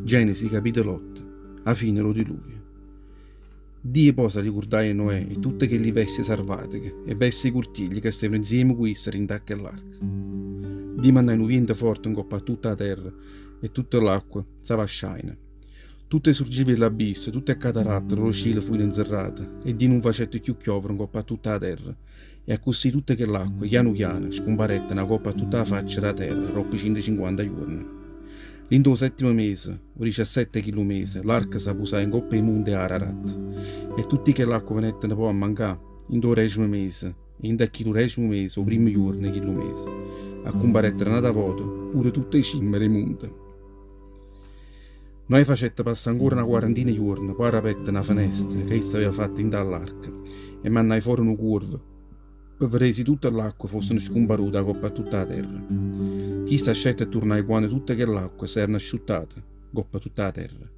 Genesi capitolo 8 'A fine d' 'o diluvio. Dio po' s'arricurdaje 'e Noè e tutte chelli vestie sarvatiche e vestie 'e curtiglio ca stevano nzieme cu isso dint' a chell'arca. Dio mannaje nu viento forte ncopp' a tutta 'a terra e tutta l'acqua s'avasciajeno. Tutte 'e surgive 'e ll'abisso, tutte 'e cataratte d' 'o cielo fujeno nzerrate e Dio nun facette cchiù chiovere ncopp' a tutta 'a terra e accussì tutte chell'acqua, chianu chiano, scumparette 'a copp' a tutta 'a faccia d' 'a terra doppo cientocinquanta juorne. Dint' 'o settimo mese, 'o diciassette 'e chillu mese, l'arca s'appusaje ncopp' 'e munte 'e Ararat e tutte chell'acqua venetteno po' a mancà 'int' 'o decimo mese e 'int' a chillu decimo mese, 'o primmo juorno 'e chillu mese, accumparettero n'ata vota pure tutte 'e cimme d' 'e munte. Noè facette passà ancora na quarantina 'e juorne, poi arapette na fenesta ca isso aveva fatta 'int' 'a ll'arca e mannaje fore nu cuorvo pe vedé si tutta ll'acqua fosse scumparute 'a copp' a tutta 'a terra. Chisto ascette e turnaje quanno tutta chell'acqua s'erano asciuttate 'ncopp' a tutta 'a terra.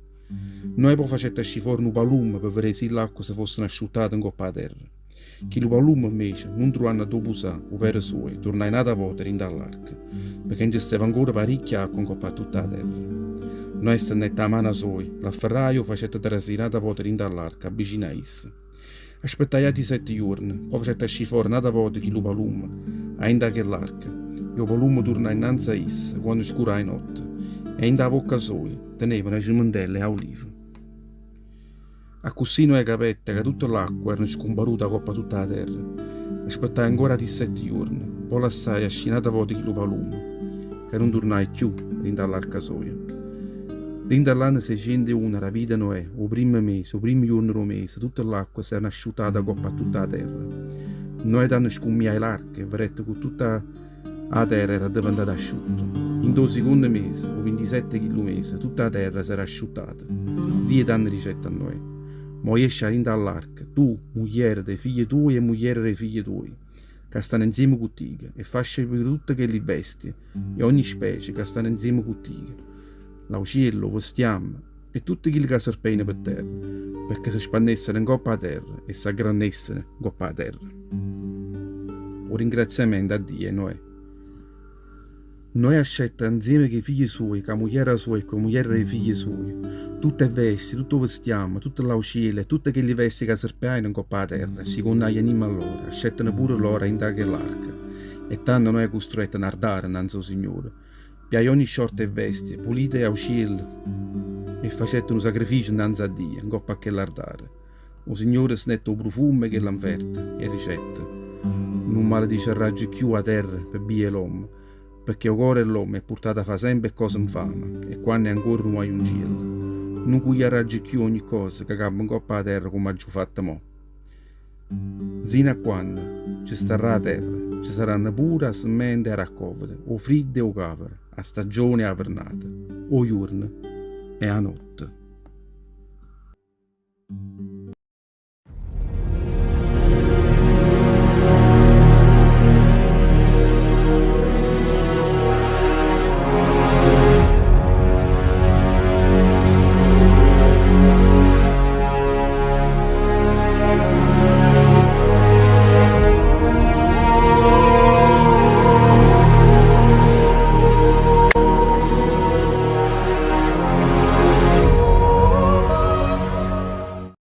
Noè po' facette ascì fore nu palummo pe vedé si ll'acqua se fosse asciuttate 'ncopp' 'a terra. Chillu palummo 'mmece, nun truvanno addò pusà 'o pede suojo, turnaje n'ata vota dint' 'a ll'arca, pecché nce steva ancora paricchia acqua 'ncopp' a tutta 'a terra. Noè stennette 'a mana soja, l'afferraje e 'o facette trasì n'ata vota dint' 'a ll'arca, vicino a isso. Aspettaje ati sette juorne, po' facette ascì fora n'ata vota chillu palummo 'a 'int' 'a chell'arca, e 'o palummo turnaje 'nnanze a isso quanno scuraje notte, e 'int' 'a vocca soja teneva na cimentella 'e aulive. Accussì Noè capette ca tutta l'acqua era scumparuta 'a copp'a tutta 'a terra. Aspettaje ancora ati sette juorne, po' lassaje ascì n'ata vota chillu palummo, ca nun turnaje cchiù dint' 'a ll'arca soja. Dint' 'a ll'anno seiciento e uno d' 'a vita 'e Noè, 'o primmo mese, 'o primmo juorno d' 'o mese, tutta l'acqua s'era asciuttata 'a copp'a tutta 'a terra. Noè tanno scummiaje l'arca e vedette cu tutta 'A terra era addeventata asciutta. Int' 'o sicondo mese, 'o vintisette 'e chillu mese, tutta 'a terra s'era asciuttata. Dio tanno dicette a Noè, Mò jesce 'a dint' 'a ll'arca, tu, muglièreta, 'e figlie tuoje e mugliere d' 'e figlie tuoje, ca stanno nzieme cu tico, e fa ascì tutte chelli bestie 'e ogni specie ca stanno nzieme cu tico, l'auciello, 'o vestiamme e tutte chille ca serpejano pe terra, pecché se spannessero ncopp' 'a terra e s'aggrannessero ncopp' 'a terra. 'o ringraziamento a Dio 'e Noè. Noè ascette nzieme cu 'e figlie suoje, cu 'a mugliera soja e cu 'a mugliera d' 'e figlie suoje, tutte 'e bestie, tutto 'o vestiamme, tutte l'aucielle e tutte chelli bestie ca serpeajeno ncopp' 'a terra, sicondo 'a ll'animma lloro, ascetteno pure loro 'a 'int'a chell'arca. E tanno Noè custruette n'ardare 'nnanze 'o Signore. Pijaje ogni sciorta 'e bestie, pulite e aucielle, e facette nu sacrificio 'nnanze a Dio, 'ncopp' a chell'ardare. O Signore sentette 'o prufumo 'e chella 'nferta e dicette, Nun malediciarraggio cchiù 'a terra pe' bbia 'e l'ommo, pecché 'o core 'e l'ommo è purtato a fà sempe 'e ccose 'nfame, 'e quanno è ancora nu guagliunciello. Nun cugliarraggio cchiù ogni cosa ca campa 'ncopp' 'a terra comme aggio fatto mò. Nzino a quanno ce starrà 'a terra, ce saranno pure 'a semmente e 'a raccòveta, 'o friddo e 'o càvero, 'a staggione e 'a vernata, 'o juorno e 'a notte.